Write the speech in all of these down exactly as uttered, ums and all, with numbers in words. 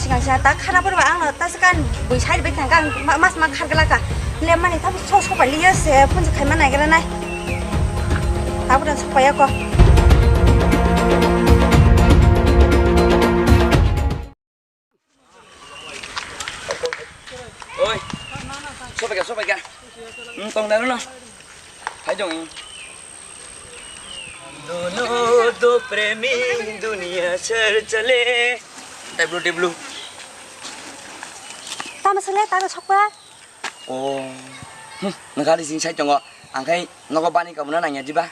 Sigang siya ta khana pura ang no ta sekan bui side bai thang kang ma-, mas ma khar gala ka. Le mani ta so so pai liya se phone se khai ma nai gala nai. Ta pura so pai ko. Oi. Sopai ka, sopai ka. Hmm, tong daru no. Hai dong. Dono do premi duniya chhar chale. Teblu, teblu. Tama sele, tama sokpa. Oh. Hmm, nang kali sing sai tongo. Angkai nogo bani ka muna nanya diba.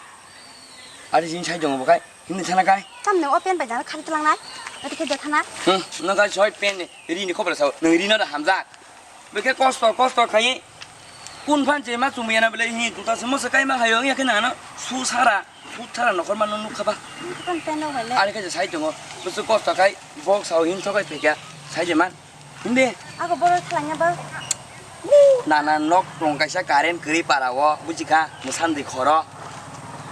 Ari sing sai tongo bokai. Himni thana kai? Tam nang o pen bai jana khari tlang nai. Ati khe de thana. Hmm, nang kai soi pen ni ri ni khobor sao. Nang ri no da hamjak. Bekhe kosto, kosto khai. Kun phan je ma chumi yana bele hi juta se mo se kai ma hayo ya khe nang no. Su sara, su sara nokhor ma no nuk khaba. Kon pen no bele. Ari khe je sai tongo. Busu kosto khai. Bok sao hin so kai phekya. Sai je man. Hindi. Ako borok khlangya ba. Nana nok tong kaisa current kwrwi para o, buji kha, mwsandi khoro.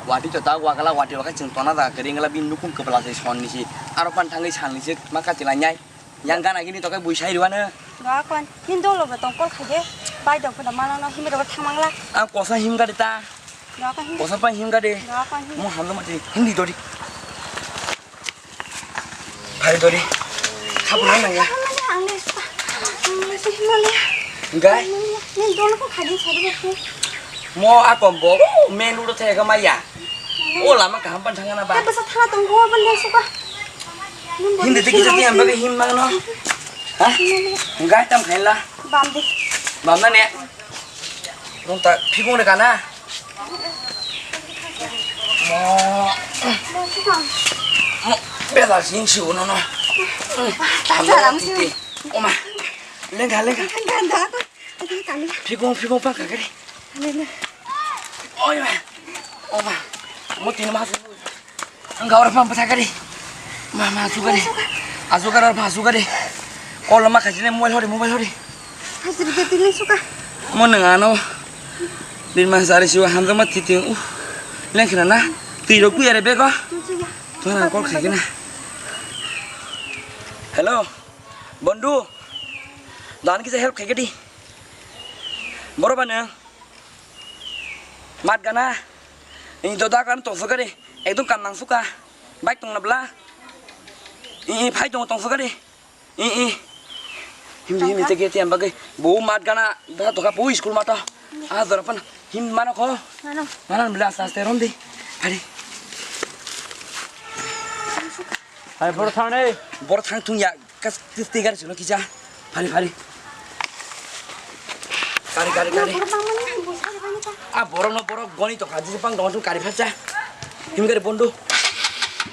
Wati to ta wakala wati wakai chwng tona da kwrwi ngala bini nukung kwpla se son ni si. Aro pan thangwi sal ni se ma kati la nyai. Yang gana gini to kai bui sai rwano. Ga kon, hin dolo ba tong kol khaide. Bai dok puna mana no himri ba thang mangla. Ang kosa him gadi ta. Ga kon hin. Kosa pa him gadi. Ga kon hin. Mo hamlo mati hindi dori. Phai dori. Khabu nang ya. Ang le suka. Ang le suka Himalaya. Gai? Nini dolo ko khadi sari ko. Mo a kom bo. Main road thai ga maya. O lama kaham pan thangana ba. Basa thana tong go ban le suka. Hindi tiki jati am bagai him magno. Ha? Gai tam khaila. Bam di. Bam na ne. Rung ta phikung re kana. Mo. Mo bela sing si uno no. Titi. Oma. Lengka lengka. Phikung phikung pa kakari. Oi ma. Oma. Mo tini mas. Ang gawar pam pathakari. Ma ma sukari. Asukar ar pa sukari. Kol ma khajine mobile hori mobile hori. Hajri de tili suka. Mo nang ano. Bin ma sari siwa hamjama titi. Uh. Lengkhna na. Tiro ku yare bego. Tona kol khagina. Hello. Bondu. Dan kisa help khagedi. Boro bana. Mat gana. Ini doda kan to sukari. Ekdom kam nang suka. Bike tong na bla. I, i, phai tong, tong sokari. I, i. Himdi, himdi, tege, tiam bagai. Bo mat gana, da toka, bo school mata. Ah, dora pan. Him mano ko. Mano. Mano bla, aste, aste, rom di. Hari. Hai, bor thang nei. Bor thang tung ya. Kas, tis, tigar, suno, kija. Phari, phari. Kari, kari, kari. Ah, borok no borok goni tongkha, jisi pang dong, kari phacha. Him kari bondo.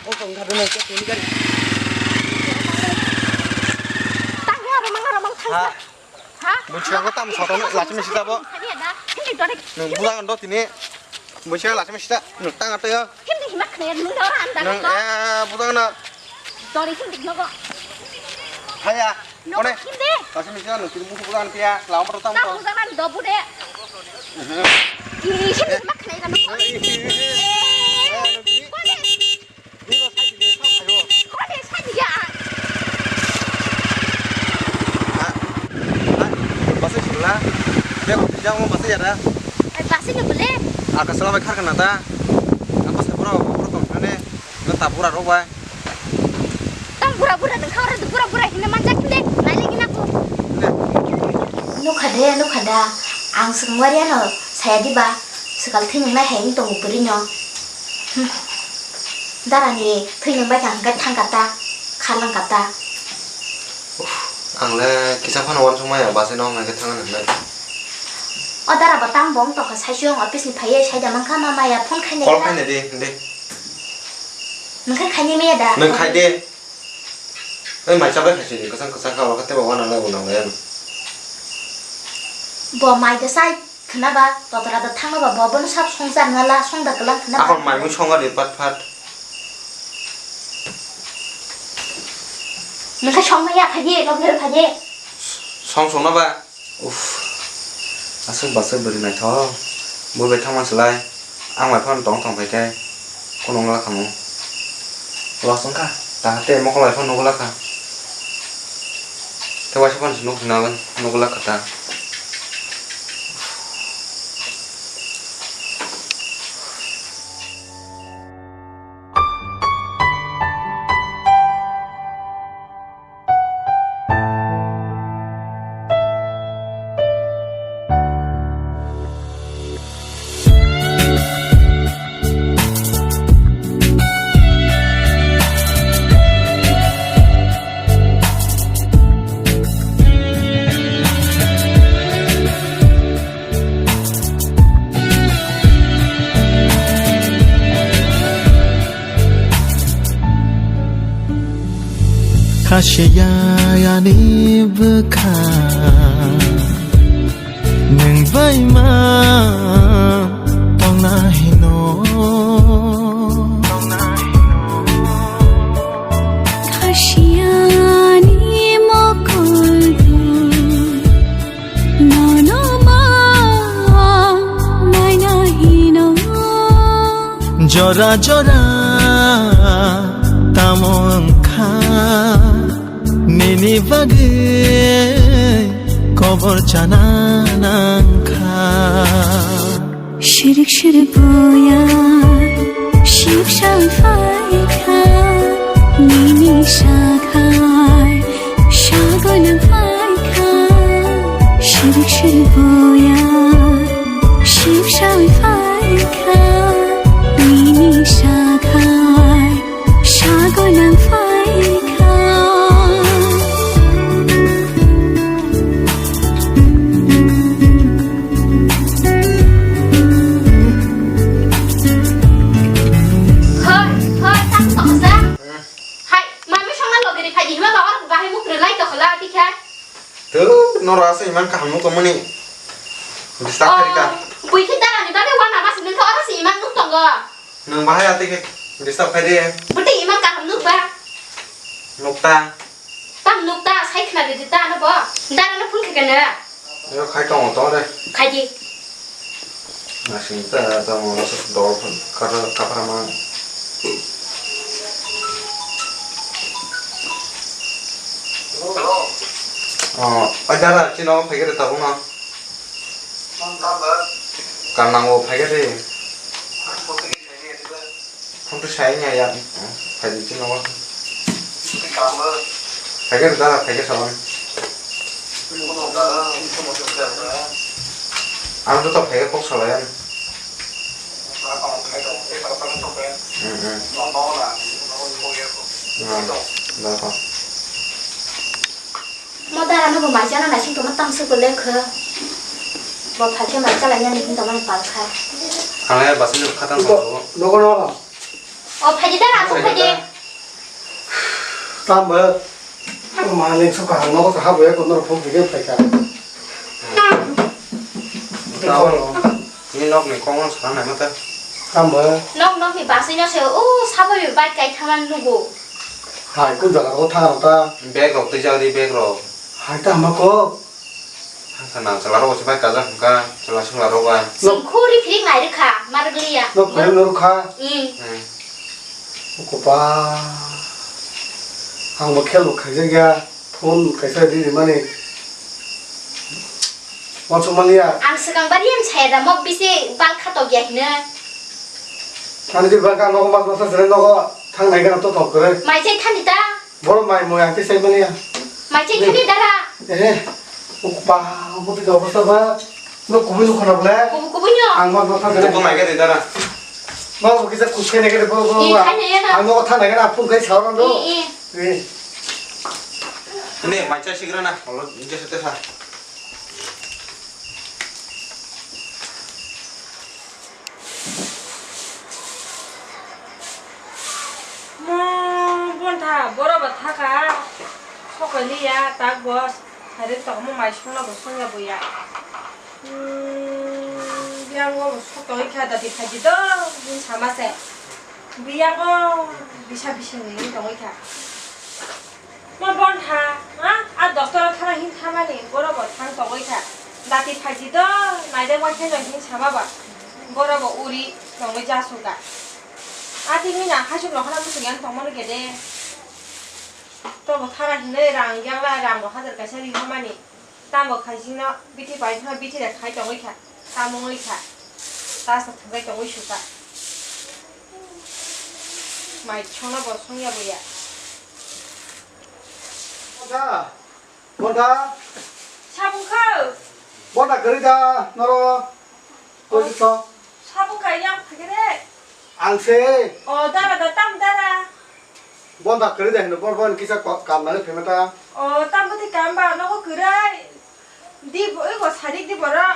O tongkha dong, ke tuni kari. Tang ya, romang, romang, thang. Ha? Ha? Buchang ko tam soto no, lachmi sita bo. Thang ya da. Hindi dore. Nung bulang do tini. Buchang lachmi sita, nung tang ato ya. Hindi himak ne, nung dora anda. Nung, eh, bulang na. Dore hindi nogo. Haya. Kone? Hindi. Kasi misi anu kiri musu pulang pia, lama pertama. Tak pulang do bude. Ih, hindi makna ikan. Kone? Kone saja. Basa sila. Dia kau tidak mau basa ya dah. Eh, basa ni boleh. Agak selama kar kena dah. Apa saya pura pura tuh, mana? Nang ta bura rok bai. Tang bura bura nang kha ora bura bura hina manjak hinde nai lagi naku. Nukha de, nukha da. Ang swkang wari ano saya diba. Swkal thwi nungnai hai wng tongo bwrwi no. Hmm. Darani thwi nung bai kha hwnkhe thang kata, kharlang kata. Ang le kisa phano uansuk maya bus no hwnkhai khe thang nang nai. O dara bo tamo bo wng tongkha, saichung office ni phaiwi saida mankha, ma maya phone khainai. Call khaina di, di. Nwng khe khaini maya da? Nwng khai de. Oi mai chabai khaisi di, kwchang kwchang kha, oro khe teibo uanang lai unang lai ano. Bo mai da sai khna ba, totra da thangna ba, bo bono sab songchar na la, song da kwlang khna ba. Akon mai mui songa di pat pat. Nwng khe songma ya khaidi, loge khaidi. Song songna ba? Uff, aswk baswk bwrwi naithok. Bui bai thangma swlai. Ang bai phano tong thong phai khe. Khunung la khamu. Los wngkha. Tahate mokol bai phano nugula kha. Tei waisa phano se nuk rwna nugula kwtal. Khasiya ani bwkha nwng bai ma tongna hino. Khasiya ani mokol nono ma naina hino. Jora jora tamo wngkha, nini bagwi kobor chana nangkha. Shirik shirik boya, ship shal phaikha, nini sakhai, sagolang phaikha. Shirik shirik boya, ship shal phaikha, nini sakhai, sagolang phaikha. Hoi, hoi, tang toksa. Hai, mami songna logiri khai di, hima ba oro bahai muk rwlai tokhola, tikha. Tu, noro asa iman kaham nuk tongmani. Disturb kharika. Oh, bui khe darani bagwi wana masi nung khe oro si iman nuk tongo. Nwng bahai atwi khe disturb khai di. Bwtwi iman kaham nuk ba? Nuk ta. Tam nuk ta, sai khna di ta no bo. Dara no phone khe kene. Yo khai tongo to re. Khai di. Nasing ta tongo dol kar kapra ma. Hello. Oh, ai dara chino phai khe tabuk no. Phone tamba? Kanang o phai khe de. Phone to sai nya ya. Phai di chino. Phai khe da phai khe salam. Ang to phai khe kok salai ang. Hmm, hmm. Hmm, da kok. Mo dara no bo mai chana naising tongma tang sukle khe. Bo phai khe mai chala yani hin tongmani pal khai. Ang le basini khatang tong. Nogo no. O phai di dara, o phai di. Tam bo. Mani sukha hang nogo saha bo ya kono phone khe phai kha. Tam. Ni nok ni kong on sana mata. Tam bo. Nok nok ni basai no se o sabo bi bai kai thaman nugo. Hai, kun jaga o thang ta. Bag rok twi jak di, bag rok. Hai, ta ma ko. Hangsa nang chwla rok se bai kajak hwnkha, chwla swngla rok bai. Sing khuri phirik nai rwkha, ma rwgliya. No phone no rwkha. Hmm. Hmm. Kopa. Ang bo khel bo khaijak ya. Phone kaisa ri ri mani. Wansuk mani ya. Ang swkang bari ang saya da, mo bisi bal khatok ya hino. Ani di bal ka nogo mas mas sere nogo thang nai gana to tok kore. Mai chai thani ta. Boro mai moya khe sai mani ya. Mai chai thani dara. Eh. Kopa, mo ti obostha ba. No kubui no khona bole. Kubu kubu nyo. Ang mas mas thang. Ko mai ga de dara. Ba bo kisa kus kene kene bo bo. Ih, khai nai ya na. Ang nogo thang nai gana phone kai saurang do. Ih, ih. Ih. Ini mai chai sigra na. Olo je sete sa. Mo bontha, boro bo thaka, sokoi liya, tak bo, hari tongmo mai songno bo songya buya. Hmm, yang bo sokoi kha, dati phaji do, bini sama se. Biyango bisa bising ni tongoi kha. Ma bontha, ha? A doctor thana hin thamani, boro bo thang tongoi kha. Dati phaji do, naide waithai no hin sama ba. Boro bo uri tongoi jasu ga. A tini na khasuk no khana musuk yang tongmani gede. Tobo thara hinwi rang yangla, rang bo hajar kaisa ri hamani. Tamo khaisingno bithi pai thangma bithi rok khai tongwi kha, tamo wngwi kha, ta sa thangbai tongwi sukha. Mai songno bo songya bo ya. Bonta, Bonta. Sabung kha. Bonta kwrwi da noro. Koi to. Sabung kha yang phagere. Ang se. O dara da tam dara. Bonta kwrwi da hino bor bor kisa kam nang phemata. O tam bwtwi kam ba nogo kwrwi. Di bo ego sadik di boro.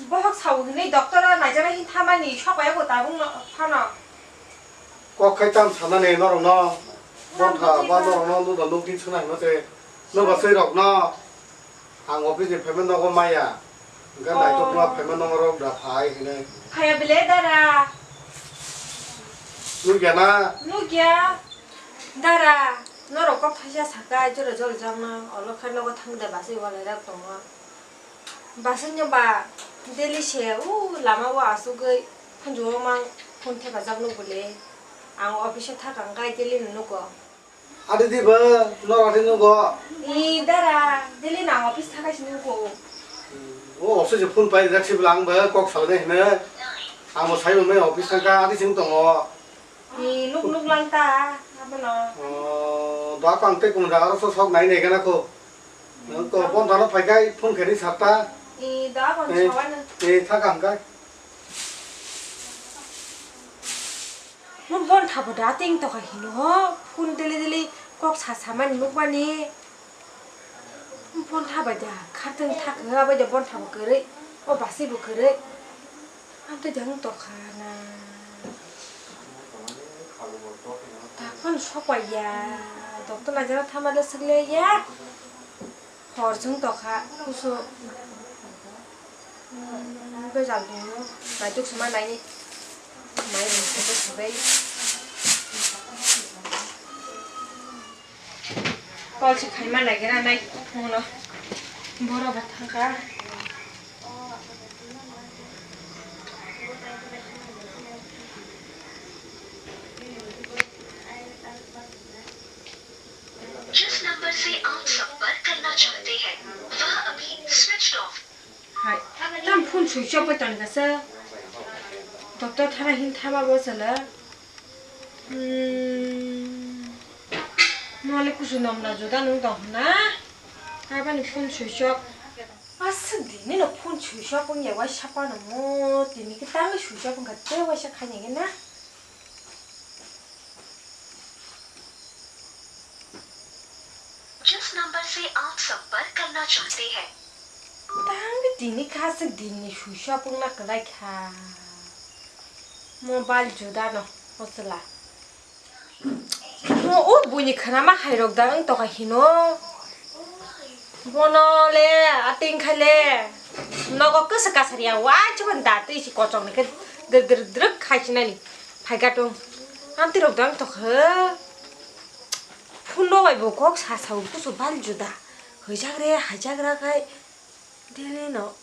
Bohok sao hinwi doctor o naijana hin thamani sokaya bo tabung no phano. Kok khai tam sanani norokno. Bonta ba norokno nuda nukdi swnai no se. Nuba swi rokno. Ang office ni phaima nogo maya. Hwnkhe naitokma phaima nongorok da phai hinwi. Phaiya bele dara. Nukya na? Nukya. Dara, norok kok thaisa saka jora jora jakna olo khe nogo thangda basai walai rak tongo. Basai no ba daily se u lama o asugwi phunjugo mang phone thepajak nuk bole. Ang office o thakang kai daily no nugo. Adi di ba, norok adi nugo. I dara, daily nang office thaka sini ko. O office phone pai rak sibla ang ba kok salai hino. Ang bo sai mai office thangka adi sing tongo. I nuk nuk lang ta, abono. O, da kang te kum da aro sok nai nai gana ko. Ko pon dano phai kai phone kheri sarta. I da kon sawan. E thaka hangkai. Mo bon thabo da ting to ka hino ho, phone dele dele kok sa sa man nuk bani. Bon thabai da, kharteng thak ha bai da bon thabo kwrwi, o basi bo kwrwi. Am to jang to kha na. Ta kon sok bai ya, doctor na jara thama le sik le ya. Hor chwng tokha, kusu, mm, bejal tongo, naituk sima naini, mai rok sebe sebe. Call se khaima nagira nai, mono, boro bo thangkha. जिस नंबर से आप संपर्क करना चाहते हैं, वह अभी switched off। Hai, tam phone switch off bai tongkha se. Doctor thana hin thama bo chwla. Hmm. Nole kusu nomna juda nung tong na. Abani phone switch off. Aswk di nini phone switch off wngya waisa phano mo tini khe tangwi switch off wngkha tei waisa khainai khe na. जिस नंबर से आप संपर्क करना चाहते हैं। Tangwi tini kha aswk din ni switch off wngna kwlai kha. Mobile juda no o chwla. Mo o buini khwnama hai rok da wng tokha hino. Bono le ating khai le. Nogo kwsa kasari ya wai chubani da twi si kochok ni khe dr dr dr khai sinani. Phai gatung. Amtwi rok da wng tokha. Phone rok bai bo kok sa sa o kusu bal juda. Hwijak re hajak ra khai. Dili no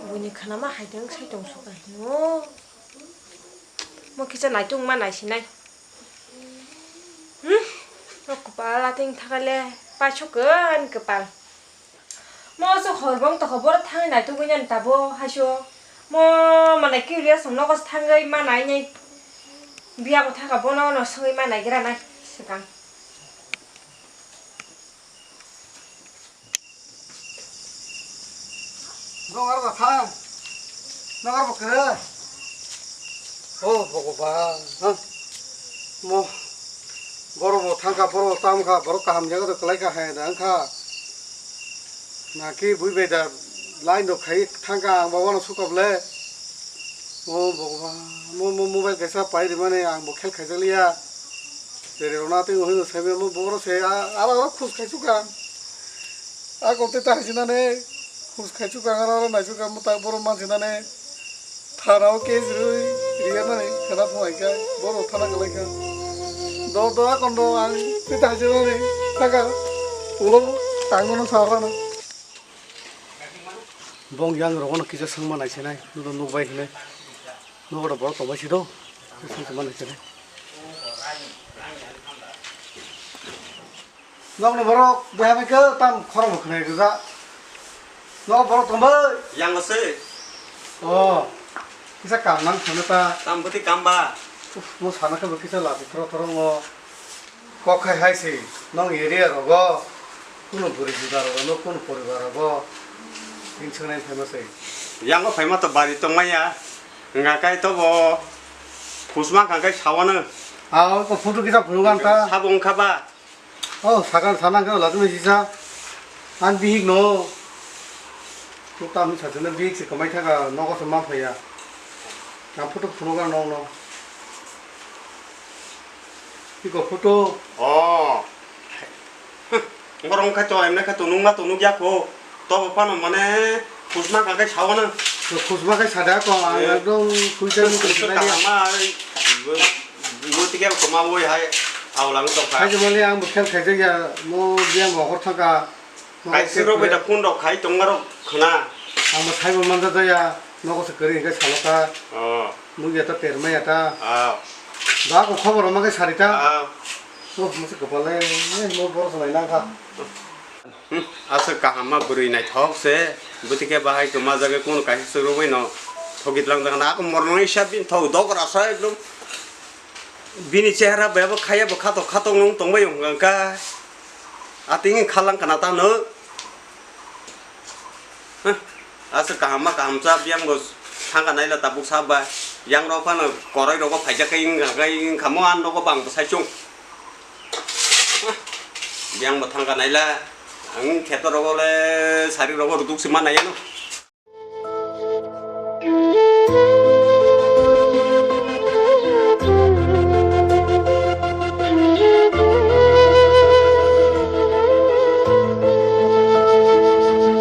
buini khwnama hai tong sai tong suka hino. Mo kisa naitung ma naisinai. Hmm? O kwpal ating thakale paisok kwpal. Mo so horbong tokha boro thangwi naitugwi nani tabo haiso. Mo manai curious nogo thangwi ma nainai. Biya bo thaka bono no songwi ma naigra nai swkang. Nokar bo thang. Nokar bo kwrwi. O Bhogoban, ha? Mo, borok bo thangkha, borok bo tamkha, borok kaham jaga do kwlaikha hai da wngkha. Naki bui bai da line rok khai thangkha, ang bo wano sukha bole. O Bhogoban, mo, mo mobile kaisa pai rimani ang bo khel khaijak liya. Tere rona tei hino sai mo boro se a, aro aro khus khai sukha. A kote ta sinane khus khai sukha, aro aro nai sukha, mo ta boro man sinane. Thana o case rwi riya nani khana phunai kha, boro thana kwlai kha. Do do a kondo ang tei ta sinane thaka ulo tangno sa rana. Bong yang rogono kisa sangma naisinai, nudo nukbai hinai. Nugo borok tongbai sido, sangma naisinai. Nokni borok bwha bai khe tam khorang bo khwnai rwjak. Nok borok tong bai. Yang se. Oh. Kisa kam nang thangna ta. Tam bwtwi kam ba. Uf, mo sana khe bo kisa lachi thoro thoro ngo. Kok khai hai se, nong area rogo, kunu bwrwi juda rogo, no kunu poribar rogo, tin swngnai phaima se. Yango phaima to bari tongmaya, wngka kai to bo, khusma wngka kai sawano. Ah, o photo kisa phunuk ang ta. Sabo wngkha ba? Oh, sakan sana wngkha lajimai sisa. Ang bihik no. Tuk tam sajana bihik se kwmai thaka, nogo se ma phaiya. Ang photo phunuk ang nong no. Iko photo. Oh. Borok wngkha to, emne khe to nungma to nukya kho. To bo phano mane khusma kha khe sao na. To khusma khe sada ko, ang ekdom kuita kuita kaham ma, bo, bo tike ko ma boi hai, aw lang to kha. Hai jemani ang bo khel khaijak ya, mo biyang bo hor thangka. Kaisa rok bai da phone rok khai tongma rok khna. Ang bo saibo manja jaya, nogo se kwrwi hwnkhe salo ta. Oh. Nukya ta permaya ta. Oh. Ba ko khobor ma khe sari ta. Oh. Oh, mo se kopal le, eh, mo boro sanai nang kha. Hmm, aswk kaham ma bwrwi naithok se. Bwtwi khe bahai to ma jagwi kunu kaisa se rwui no thogit lang jagana. Ako morno isa bin thok dok rasa ekdom. Bini chehra bebo khaya bo khatok khatok nung tongbai wngkha. Ating khalang kana ta no. Huh, aswk kaham ma kaham cha biyang bo thangka naila tabuk sa ba. Yang rok phano koroi rogo phaijak kai wngkha kai wngkha mo an rogo bang bo sai chung. Huh, biyang bo thangka naila ang kheto rogo le sari rogo ruduk se ma nai ano.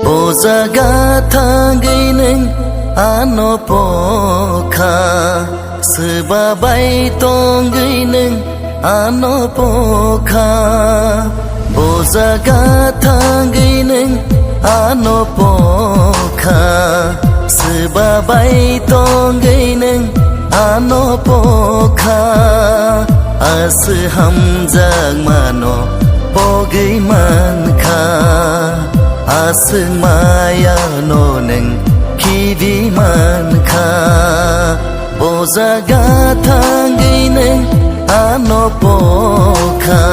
O jaga thangwi nwng ano pokha, swba bai tongwi nwng ano pokha, bo jaga thangwi nwng ano pokha, swba bai tongwi nwng ano pokha, aswk hamjakmano pogwi mankha, aswk mayano nwng khibi mankha. Bo jaga thangwi nwng ano pokha,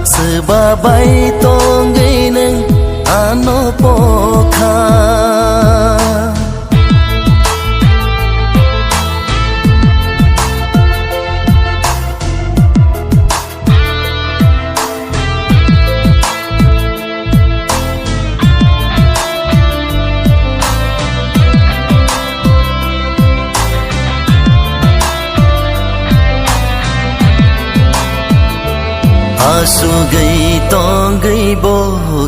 swba bai tongwi nwng ano pokha. Asugwi tongwi bo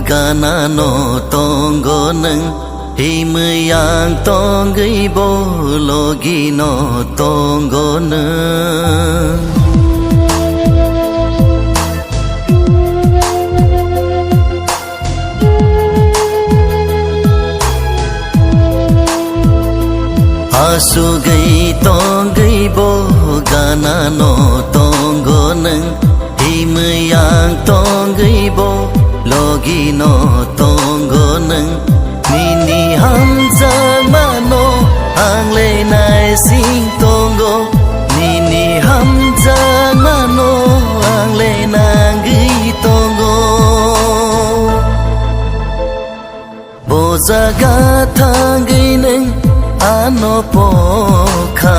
ganano tongo nwng. Himwi ang tongwi bo logino tongo nwng. Asugwi tongwi bo ganano tongo nwng. Himwi ang tongwi bo logino tongo nwng. Nini hamjakmano ang le naising tongo. Nini hamjakmano ang le nangwi tongo. Bo jaga thangwi nwng ano pokha,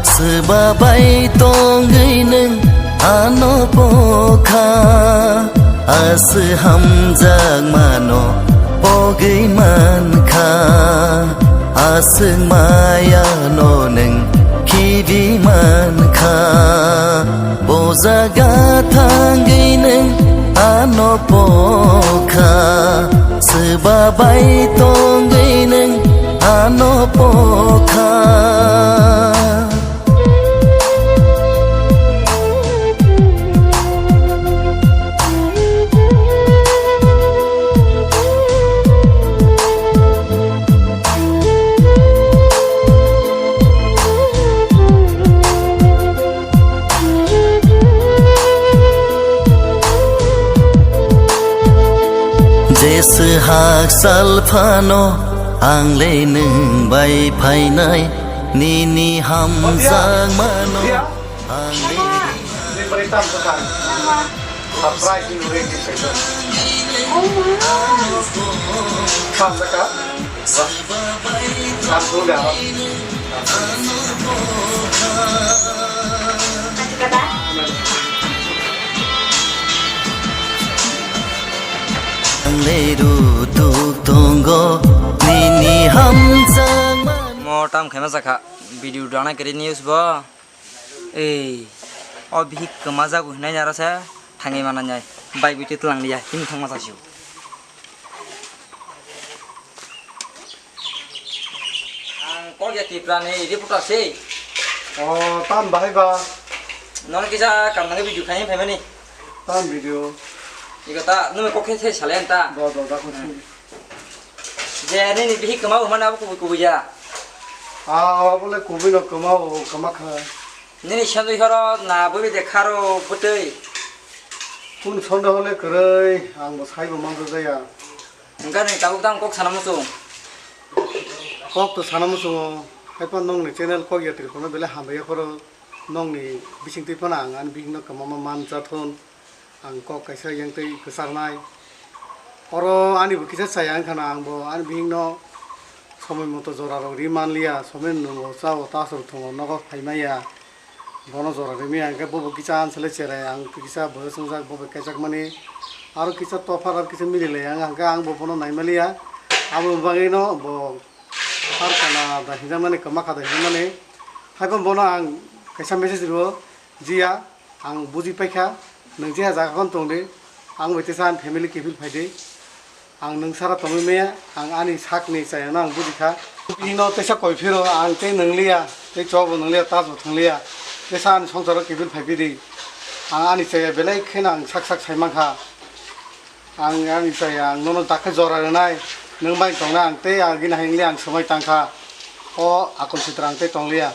swba bai tongwi nwng ano pokha, aswk hamjakmano pogwi mankha, aswk mayano nwng khibi mankha. Bo jaga thangwi nwng ano pokha, swba bai tongwi nwng ano pokha. Swhak sal phano ang le nwng bai phainai, nini hamjakmano ang le. Surprise in ready section. Samjaka. Ang sudah. Ang le rutuk tongo nini hamjakmano. Mo tam khaima jakha video dana kiri news bo. Ei, o bihik kwmajak hinai naro se thangwi mananai. Bai bui twi tlang liya, himwi thangma chasio. Ang Kokya Tripura ni reporter se. O, tam bahai ba? Nono kisa kam nangwi video khaini phaimani. Tam video. Iko ta, numi kok khe se salen ta. Do, do, da, kung si. Je nini bihik kwma umani abo kubui kubui ya. Ah, abo le kubui no kwma o, kwma kha. Nini sandui horo na bui de kharo bwtwi. Kun sonda hole kwrwi, ang bo sai bo manjo jaya. Hwnkhe nwng tabuk tang kok sana muchung. Kok to sana muchungo. Haiphano nongni channel Kokya Tripura no belai hambai ya phoro. Nongni bisingtwi phano ang ani bihikno kwmama man jathon. Ang kok kaisa yang tei kwcharnai. Oro ani bo kisa chaya wngkha na, ang bo ani bihikno somoi moto jora rok ri manliya, somoi nwngo chao ta aswk thwngo nogo phaimaya. Bono jora rimaya hwnkhe bobo kisa ansale cherai, ang kisa boyos wngjak, bobo kaijakmani aro kisa topha aro kisa mililai ang hwnkhe ang bo bono naimaliya. Aboni bagwino bo har kana da hinjakmani, kwma kha da hinjakmani. Haiphano bono ang kaisa message rwo, Jiya, ang buji paikha, nwng je jaga phano tongdi, ang bai teisa ani family kiphil phaidi. Ang nwng sara tongwi maya, ang ani sakni chayano ang bujikha. Bihikno teisa koi phiro, ang tei nwngliya, tei chwlbo nwngliya, tajbo thwngliya, teisa ani songsaro kiphil phaiphidi. Ang ani chaya belai kheno ang sak sak sai mankha. Ang ani chaya, ang nono dakhe jora rwnai, nwng bai tongnai, ang tei agini hai wngli ang swmai tangkha. O Akon Sitra ang tei tongliya.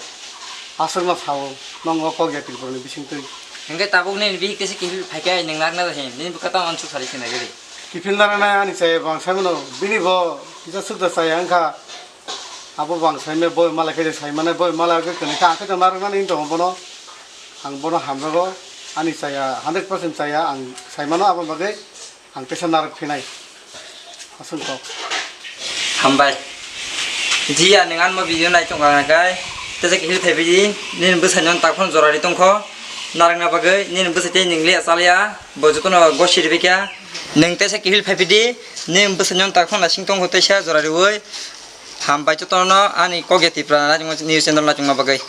Aswkno sao, nong o Kokya Tripurani bisingtwi. Hwnkhe tabuk nini bihik teisa kiphil phaikhe nwng nakna da hin, nini bwkha tamo uansuk sari khe nai gari. Kiphil narwknai ani chaya bo ang saimano, bini bo kisa sukda chaya wngkha. Abo bo ang saimaya boi malai khe sai mane, boi malai khe kwnwi kha, ang khe to narwknani wng tongo bono. Ang bono hamjago, ani chaya hundred percent chaya ang saimano, aboni bagwi ang teisa narwk phinai. Aswk kok. Hambai. Jiya, nwng anmo video nai tongkha hwnkhe, teisa kiphil phaiphidi, nini bwsaino tak phano jora ri tongkho, narwkna bagwi, nini bwsai tei nwng liya chaliya, bo jotono gosi rwbaikha, nwng teisa kiphil phaiphidi, nini bwsaino tak phano naising tongkho teisa jora riwi, hambai jotono ani Kokya Tripura news channel naitongma bagwi.